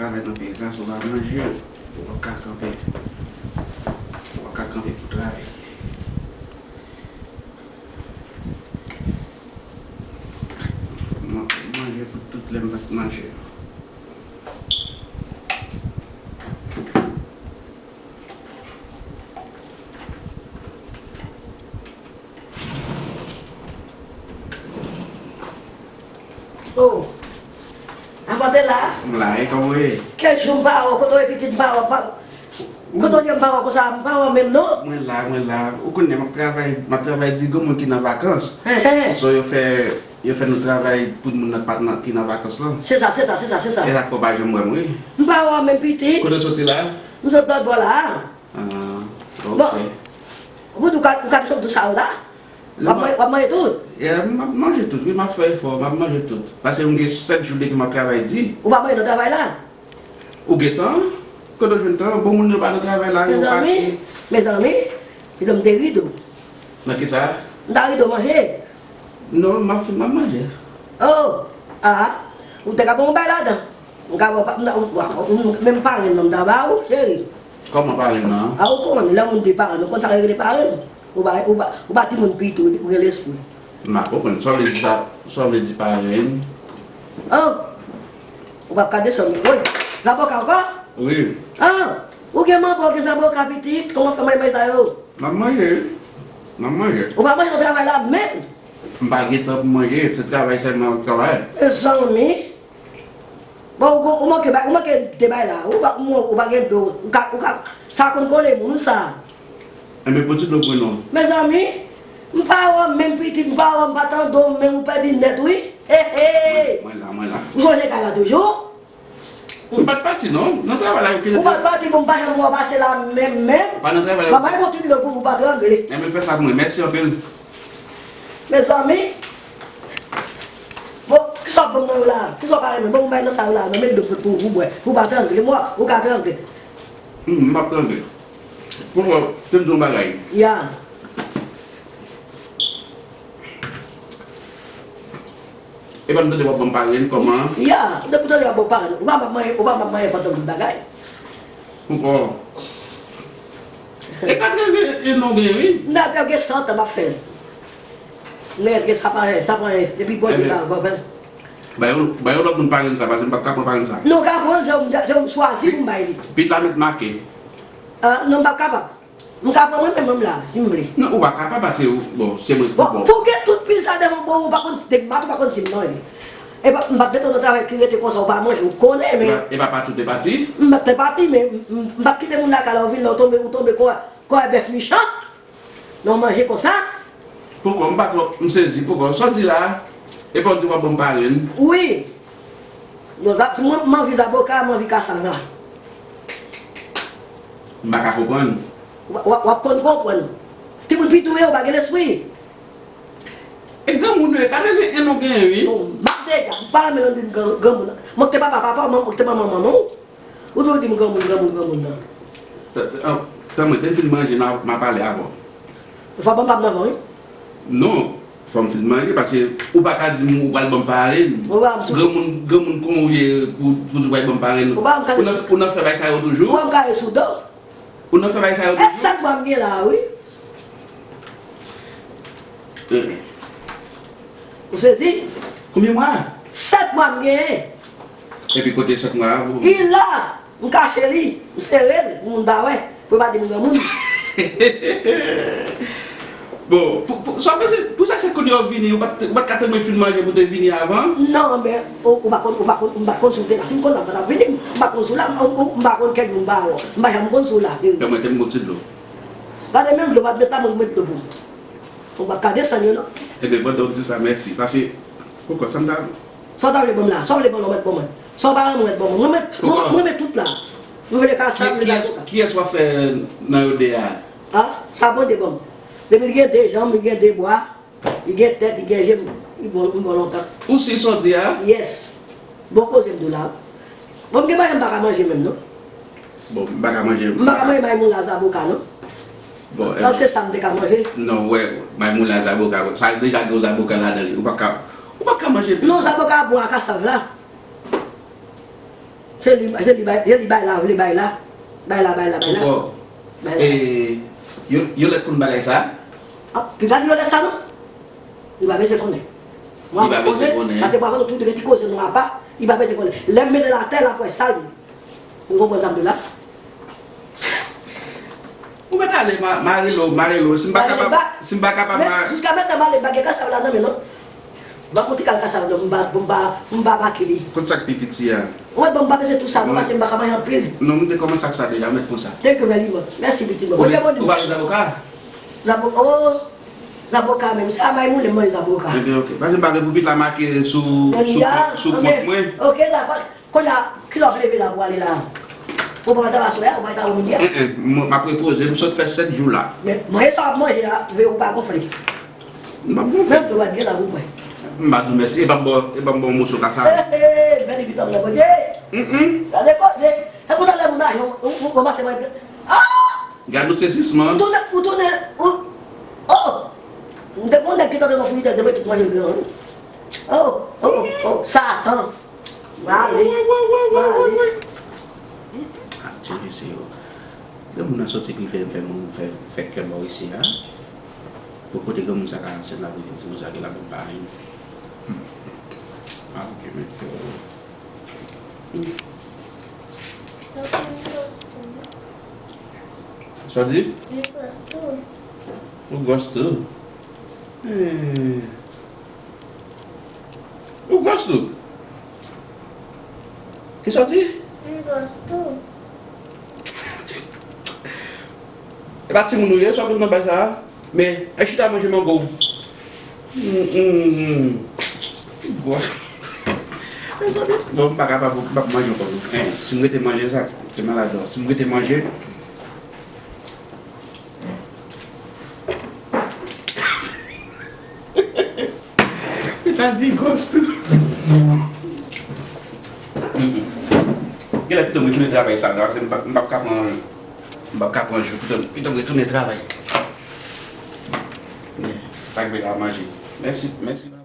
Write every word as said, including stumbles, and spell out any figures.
Travay nan peyi sa, si w pa manje, ou p ap ka kanpe. Ou p ap ka kanpe pou travay. Man-, manje pou tout lè m pa t manje. Oh. Apa te la? M la, e kòman w ye? Kèk jou m pa wè w, kote w ye pitit m pa wè w, pa, kote w ye m pa wè w konsa, m pa wè w menm non. Mwen la, mwen la. Ou konnen m ap travay, m ap travay di granmoun ki nan vakans. Hen, hen. So yo fè, yo fè nou travay pou moun nan pa nan, ki nan vakans lan. Se sa, se sa, se sa, se sa. E sa k fè w pa janm wè m, wi. M pa wè w menm pitit. Kote w soti la? M sot lòt bò la. Ah, bon, ok. Ou di w ka, ou ka desann tout sa yo la? W ap manje, w ap manje tout? Yeah, m ap manje tout, wi, m ap fè efò, m ap manje tout. Paske m gen sèt jou depi m ap travay di. Ou pa manje nan travay la? Ou gen tan? Kote w jwenn tan? Bon, moun yo pa nan travay la, yo pati. Mezanmi, mezanmi, pitit m te rido. Nan ki sa? M ta rido manje. Non, m ap, m ap manje. Oh, ah, ou te ka pran yon bay ladan. M ka ba w pa, m ta, w, w, w, menm parenn nan m ta ba ou, cheri. Kòman parenn nan? A, ou konn, lè moun di parenn, ou konn sa yo rele parenn? Ou pa, ou pa, ou pa timoun pito, ou gen lespri. M pa konprann. Sa w vle di sa, sa w vle di parenn? Oh, ou p ap ka desann. Woy, zaboka ankò? Wi. Ah, ou gen manman, ou gen zaboka pitit, kòman fè manje sa yo? M ap manje. M ap manje. Ou pa manje nan travay la menm? M pa gen tan pou manje, se travay sèlman m ap travay. Mezanmi. Bon, ou, ou manke bay, ou manke de bay la. Ou pa, ou, ou pa gen do. Ou ka, ou ka, sa konn kole moun, wi, sa. Enben, pran ti dlo pou non. Mezanmi, m pa wè w menm pitit, m pa wè w, m pa tande w menm, ou pèdi nèt, wi. He, he. Mwen la, mwen la. Ou sonje kay la toujou? M pa t pati non, nan travay la yo kite. Ou pa t pati, bon, m pa janm wè w pase la menm, menm. Pa nan travay la yo. Mwen bay bon ti dlo pou ou pa trangle. Enben, fè sa pou mwen, mèsi anpil. Mezanmi, bon, kisa w ap ban m nan yo la? Kisa w pa renmen? Bon, m bay nan sa yo la, non, met dlo pou, pou, pou bwè, pou pa trangle. Mwen, ou ka trangle. Hmm, m ap trangle. Pou fò, se m di yon bagay. Ya. Epa m tande w ap ban m parenn, kòman? Ya, depi w tande w ap ban m parenn, ou pa m ap manje, ou pa m ap manje pantan tout bagay. Poukò? E katreven en an w genyen, wi. M ta gen san tan m ap fè l. Men gen sa pa, sa pa, depi Bondye pa, pa fè l. Ba yon, ba yon lòt moun parenn sa, paske m p ap ka pran parenn sa. Non, w ka pran l, se ou, se ou m chwazi pou m bay li. Pit la mèt make. Ah, non, m p ap kapab. M ka pran mwen menm, menm la, si m vle. Non, ou pa kapab, paske, bon, se mwen ki bon. Pou gen tout pil sa devan, bon, ou pa konn, depi maten ou pa konn si m manje. E pa, m pa t mete w nan travay ki rete konsa, ou pa manje, ou konnen, men. E pa, e pa pati ou te pati? M pa t te pati, men m, m, m pa t kite moun lakay la, ou vin la, ou tonbe, ou tonbe kon, kon bèf michan. Non, manje konsa. Poukò? M pa twò, m sezi, poukò? Sa w di la? E pa w di w ap ban m parenn? Wi. Non, sa, mwen, m anvi zaboka, m anvi kasav la. M pa ka konprann. W, w, w ap konn konprann. Timoun pito w ye, ou pa gen lespri. E granmoun ou ye, katreven en an w genyen, wi. Bon, m ap deja, m pa renmen lè w di m gran, granmoun. Mwen ki te papa, papa w, mwen ki te manman, manman w. Ou toujou di m granmoun, granmoun, granmoun nan. Sa, sa, an, tanmen, lè m fin manje, m a, m a pale avè w. Fò ban m pa m nan van, wi. Non, fò m fin manje, paske ou pa ka di m ou pral ban m parenn. Ou pa m sou. Granmoun, granmoun kon ou ye pou, pou di w pral ban m parenn. Ou pa m ka. Ou nan, ou nan fè bagay sa yo toujou? Ou pa m ka sou do. Ou nan fè bagay sa yo toujou? E sèt mwa m gen la, wi. Eh. Ou sezi? Konbyen mwa? Sèt mwa m genyen. Epi kote sèt mwa a pou. Li la, m kache li, m sere l pou moun pa wè, pou yo pa di m granmoun. Bon, pou, pou, sa vle di, pou sa se kounye a w vini, ou pa t, ou pa t ka tann mwen fin manje pou w te vini avan? Non, men, ou, ou pa konn, ou pa konn, m pa konn si w te la. Si m konn la, m pa t ap vini, m pa konn si w la, m, m, m pa konn kèk jou m pa wè w. M pa janm konn si w la, cheri. Fè mwen te m bon ti dlo. Gade menm dlo, pa t met la, mwen met dlo pou ou. Ou pa ka desann yo, non. Ebyen, pandan w di sa, mèsi. Paske, poukò, sa m ta. Sa w ta vle ban m la? Sa w vle ban m la, w mèt ban mwen. Sa w pa renmen, w mèt ban mwen. Mwen mèt, mwen, mwen mèt tout la. Mwen vle ka sa, mwen vle ka tout la. Kiyès w ap fè nan yo de a? Ah, sa Bondye ban m. Depi l gen de janm, li gen de bra, li gen tèt, li gen je, li bon, li bon lontan. Ou si sa w di a? Yes. Bon koze m di w la. Bon, m gen bagay m pa ka manje menm, non. Bon, m pa ka manje. M pa ka manje maymoula zaboka, non. Bon, eh, se sa m te ka manje. Non, wè, maymoula zaboka, sa deja gen zaboka ladan li. Ou pa ka, ou pa ka manje. Non, zaboka bon ak kasav la. Se li, se li bay, se li bay la, li bay la. Bay la, bay la, bay la. Ankò. Bay la. E, yo, yo lèt konn bagay sa? Ah, pi gad yo lèt sa non. Li pa bezwen konnen. Li pa bezwen konnen. Paske pafwa nou tout gen ti koze nou apa, li pa bezwen konnen. Lè m mete l atè, l ap wè sa li. Ou konprann sa m di la? Ou mèt ale, ma-, mare lo, mare lo. Si m pa kapab, si m pa kapab, ma- Jiska mentnan, m ale bak, gen kasav la nan men non. M pa konn ti kal kasav non, m pa, m pa, m pa make li. Kot sa k pi piti a? Mwen, bon, m pa bezwen tou sa non, paske m pa ka manje anpil. Non, m te kòmanse ak sa deja, mèt konsa. Thank you very much. Mèsi, pitit mwen. Ou pa bezwen zaboka? Zabo-, oh, zaboka menm. Se a may moulen m manje zaboka. Ebyen, oke. Paske m pa vle pou pit la make sou, sou kont, sou kont mwen. Oke, dakò. Kounye a, kilè w ap leve la pou w ale la? Ou pa pral travay aswè a? Ou pa ta wè midi a? En, en, m, m ap repoze, m sot fè sèt jou la. Men, manje sa w ap manje a, veye w pa gonfle. M p ap gonfle. Menm dlo w ap byen la pou pwen. M pa di w mèsi, e pa m ba w, e pa m ba w moso kasav. He, he, bèl epi tanm nan manje. Mm, mm. Gade koze. E konsa lè moun aje, ou, ou, ou ranmase manje. Ah! Gad nou sezisman. Ou tounen, ou tounen, ou, oh! M te konnen ki tande nan frijidè, demen tout manje gran. Oh, oh, oh, oh, Satan. Male. Male. Adye mesye yo. Lè moun nan soti pi fè, fè moun fè, fè kè bò isi a. Pou kote gen moun sa ka ansent la pou vin di nou sa ki la banm pa renmen. Hmm. Adye mesye yo. Sa w di? Ou gwòs tou. Eh. Ou gwòs tou? Kisa w di? M gwòs tou. E pa timoun ou ye, sa w konn nan bay sa a? Men, al chita manje mango w. Mm, mm, mm. Ou gwòs. Mezanmi, bon, m pa kapab, m p ap manje ankò non. Eh, si m rete manje sa, se malad non. Si m rete manje, Li ta di ghost tou. Genlè pito m retounen travay sa la, paske m p ap, m p ap ka pran, m p ap ka pran jou, pito, pito m retounen travay. Sa k vle la manje. Mèsi, mèsi.